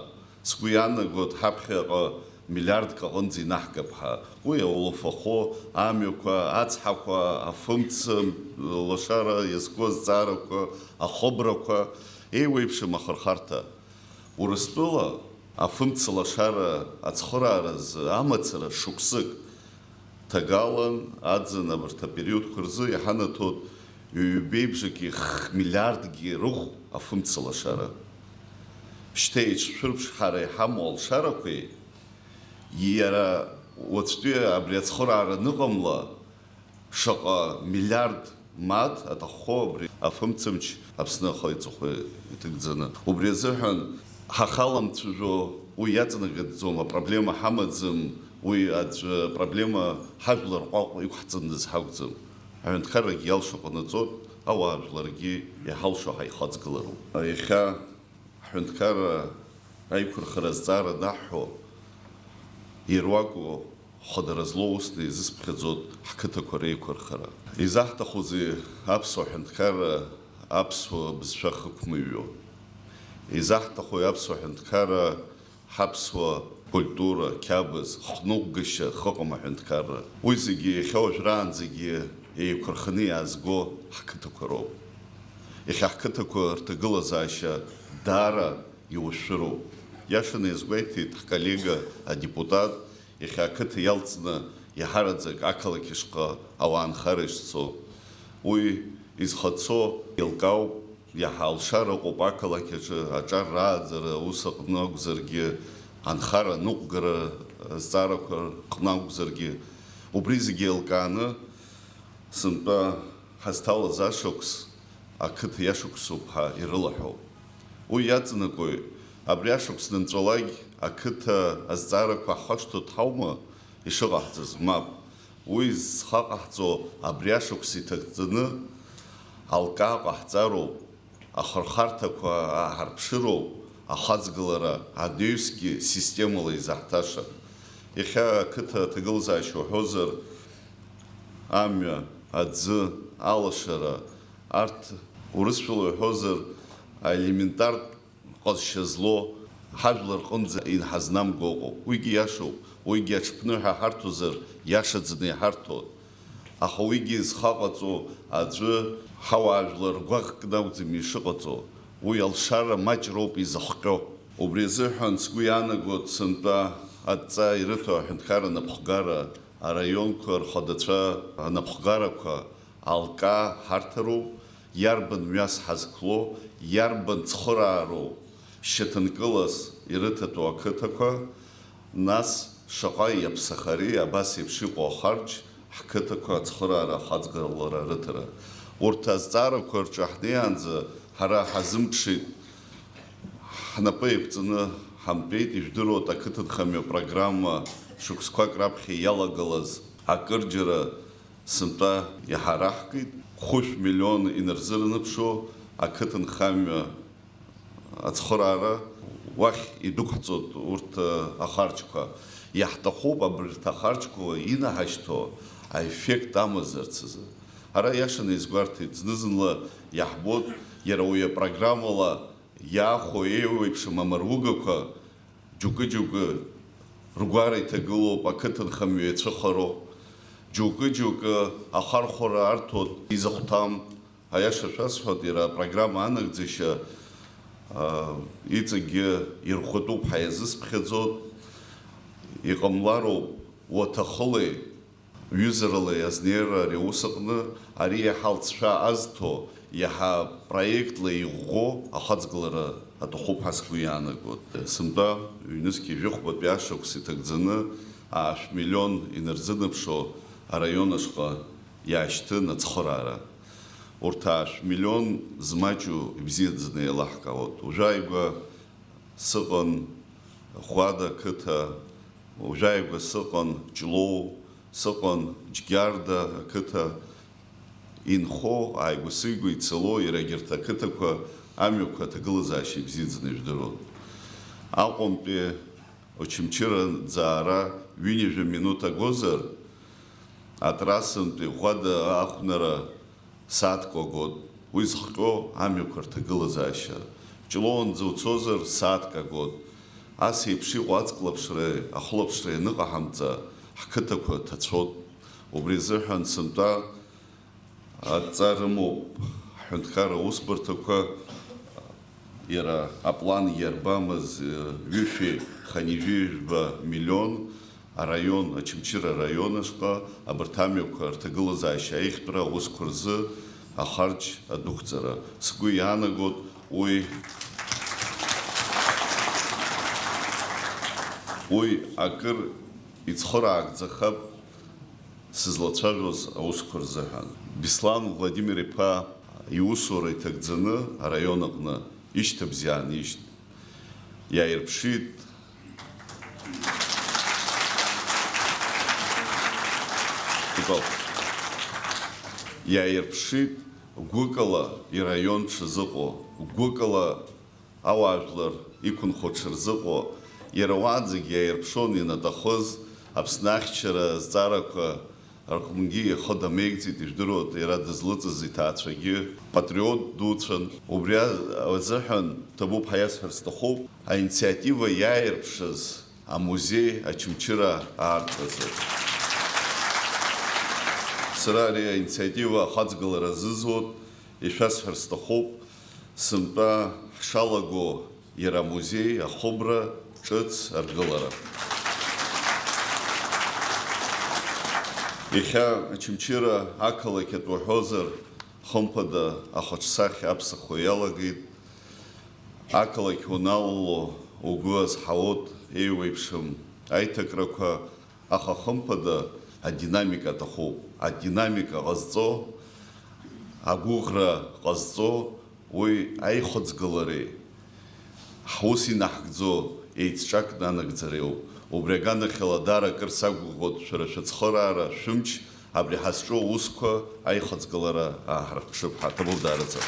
Сгәы иаанагоит, ҳаԥхьаҟа миллиардк аҟынӡа инаҳгап ҳәа. Уи аулафахәы, амҩақәа, ацҳақәа, афымца лашара иазку азҵаарақәа, ахыбрақәа, еиуеиԥшым ахырхарҭа. Урыстәыла афымца лашара ацхырааразы амацара шықәсык ҭагалан, аӡын, абарҭ апериодқәа рзы иҳанаҭоит ҩбеибжаки хмиллиардки рыхә афымцалашара. Шьҭа еиҿшәырԥшҳара иҳамоу алшарақәеи, иара уаҵәтәи абри ацхыраара аныҟамла, шаҟа миллиард мааҭ аҭаххо абри афымцамч Аԥсны ахы иҵыхәа иҭыгӡаны. Убри азыҳәан ҳахаламцәажәо уи иаҵанакӡом, апроблема ҳамаӡам, уи аӡәы апроблема ҳажәлар ҟәаҟәа иқәҳҵандаз ҳакәӡам. Аҳәынҭқаррагьы иалшо ҟанаҵоит, ауаажәларгьы иҳалшо ҳаихаҵгылароуп. Иахьа Ҳҳәынҭқарра аиқәырхара азҵаара анаҳҳәо, ируаку хадара злоу усны изысԥхьаӡоит ҳқыҭақәа реиқәырхара. Изаҳҭахузеи аԥсуа ҳәынҭқарра аԥсуа бызшәа хықәмыҩуа? Изаҳҭахуи аԥсуа ҳәынҭқарра ҳаԥсуа культура, қьабз, хныҟәгашьа хыҟам аҳәынҭқарра? Уи зегьы иахьа уажәраанӡагьы еиқәырханы иаазго ҳқыҭақәа роуп. Иахьа ҳқыҭақәа рҭагылазаашьа даара иушәыроуп. Иашаны иазгәеиҭеит ҳколлега адепутат, иахьа ақыҭа иалҵны иаҳараӡак ақалақь ишҟа ауаа анхара ишцо. Уи изхацо еилкаауп, иаҳа алшара ыҟоуп ақалақь аҿы аҿар рааӡара аус аҟны акәзаргьы, анхара аныҟәгара азҵаарақәа рҟны акәзаргьы. Убри зегьы еилкааны, сынтәа ҳазҭалаз ашықәс ақыҭа иашықәсуп ҳәа ирылаҳәоуп. Уи иаҵанакуеит, абри ашықәс данҵәалак ақыҭа азҵаарақәа ҳхашҭыртә ҳаума ишыҟаҳҵаз? Мап. Уи зхаҟаҳҵо абри ашықәс иҭагӡаны алкаа ҟаҳҵароуп. Ахырхарҭақәа ааҳарԥшыроуп, ахаҵгылара адеҩсгьы системала изаҳҭаша. Иахьа ақыҭа аҭагылазаашьа уҳәозар, амҩа, аӡы, алашара, арҭ урысшәала уҳәозар, аелементартә ҟазшьа злоу ҳажәлар рҟынӡа инҳазнамго ыҟоуп. Уигьы иашоуп, уигьы аҽԥныҳәа ҳарҭозар, иашаӡаны иҳарҭоит. Аха уигьы зхаҟаҵо аӡәы ҳауаажәлар ргәаӷ кны акәӡам ишыҟаҵо, уи алшара маҷроуп изыхҟьо. Убри азыҳәан сгәы иаанагоит сынтәа адҵа ирыҭо аҳәынҭқарра анапхгара, араионқәа рхадацәа анапхгарақәа алкаа ҳарҭароуп, иарбан мҩас ҳазқәло, иарбан цхыраароу шьаҭанкылас ирыҭатәу ақыҭақәа, нас шаҟа иаԥсахари абас еиԥш иҟоу ахарџь, ҳқыҭақәа ацхыраара ахаҵгылара рыҭара. Урҭ азҵаарақәа рҿы ҳнеиаанӡа ҳара ҳазымԥшит, ҳнапы еиқәҵаны ҳамтәеит, ижәдыруеит, ақыҭанхамҩа программа шықәсқәак раԥхьа иалагалаз акырџьара сынтәа иҳараҳкит, хәышә миллион инарзырныԥшуа ақыҭанхамҩа ацхыраара уахь идәықәҳҵоит урҭ, э, ахарџьқәа. Иаҳҭахуп абарҭ ахарџьқәа инаҳашьҭуа аеффект амазарц азы. Ара иашаны изгәарҭеит, зны-зынла иаҳбоит, иара уи апрограммала иаахәо еиуеиԥшым амаругақәа џьоукы-џьоукы ргәара иҭагылоуп, ақыҭанхамҩа иацәыхароуп, џьоукы-џьоукы ахархәара арҭоит изахәҭам. Аиаша шәасҳәоит, иара апрограмма анагӡашьа, аа, иҵегьгьы ирӷәӷәатәуп ҳәа иазысԥхьаӡоит. Иҟамлароуп уаҭахылеи ҩызаралеи азнеира ари аус аҟны, ари иаҳа алҵшәа азҭо, иаҳа проектла иӷәӷәоу ахаҵгылара аҭахуп ҳәа сгәы иаанагоит. Сынтәа ҩнызқь жәохәбатәи ашықәс иҭагӡаны аашә миллион инарзынаԥшуа араион ашҟа иаашьҭын ацхыраара. Урҭ аашә миллион змаҷу ибзиаӡаны еилаҳкаауеит. Уажәааигәа сыҟан Ӷәада ақыҭа, уажәааигәа сыҟан Ҷлоу, сыҟан Џьгьарда ақыҭа. Инхо, ааигәа-сыгәа ицало, иара егьырҭ ақыҭақәа амҩақәа аҭагылазаашьа ибзиаӡаны ижәдыруан. Аҟәантәи Очамчыра ӡаара ҩынҩажәа минуҭ агозар, атрассантәи Ӷәада ахәнара сааҭк агот, уи зыхҟьо амҩақәа рҭагылазаашьа. Ҷлоуанӡа уцозар, сааҭк агот. Ас еиԥш иҟоу аҵклаԥшреи ахылаԥшреи аныҟаҳамҵа, ҳқыҭақәа ҭацәот. Убри азыҳәан сынтәа Адҵа рымоуп ҳҳәынҭқарра аусбарҭақәа, иара аплан иарбамыз, ҩышәи хынҩажәи жәба миллион араион, Очамчыра араион ашҟа абарҭ амҩақәа рҭагылазаашьа аиӷьтәра аусқәа рзы ахарџь адәықәҵара. Сгәы иаанагоит уи, уи акыр ицхыраагӡахап. Сызлацәажәоз аусқәа рзыҳәан. Беслан Владимир-иԥа иусура иҭагӡаны араион аҟны ишьҭыбжь аанижьт. Иааирԥшит. Итоп. Иааирԥшит гәыкала ираион дшазыҟоу, гәыкала ауаажәлар иқәынхо дшырзыҟоу, иара уаанӡагьы иааирԥшуан ианаҭахыз Аԥсны ахьчара азҵаарақәа рҟынгьы ихы дамеигӡеит, ижәдыруеит, иара дызлыҵыз иҭаацәагьы патриот дуцәан. Убри азыҳәан ҭабуп ҳәа иасҳәар сҭахуп, аинициатива иааирԥшыз амузеи Очамчыра аартразы. Сара ари аинициатива ахаҵгылара азызуеит, ишәасҳәар сҭахуп, сынтәа ҳшалаго иара амузеи ахыбра ҿыц аргылара. Иахьа Очамчыра ақалақь атәы уҳәозар, хымԥада, ахаҿсахьа аԥсахуа иалагеит. Ақалақь уаналало угәы азҳауеит еиуеиԥшым аиҭакрақәа, аха хымԥада, Адинамика аҭахуп. Адинамика ҟазҵо, агәыӷра ҟазҵо, уи аихыҵгылареи ҳус инаҳгӡо еицҿакны анагӡареи ауп. Убри аганахьала даара акыр сақәгәыӷуеит шәара шәыцхыраара, шәымч, абри ҳазҿу аусқәа аихыҵгылара ааҳарԥшып ҳа, ҭабуп даараӡа.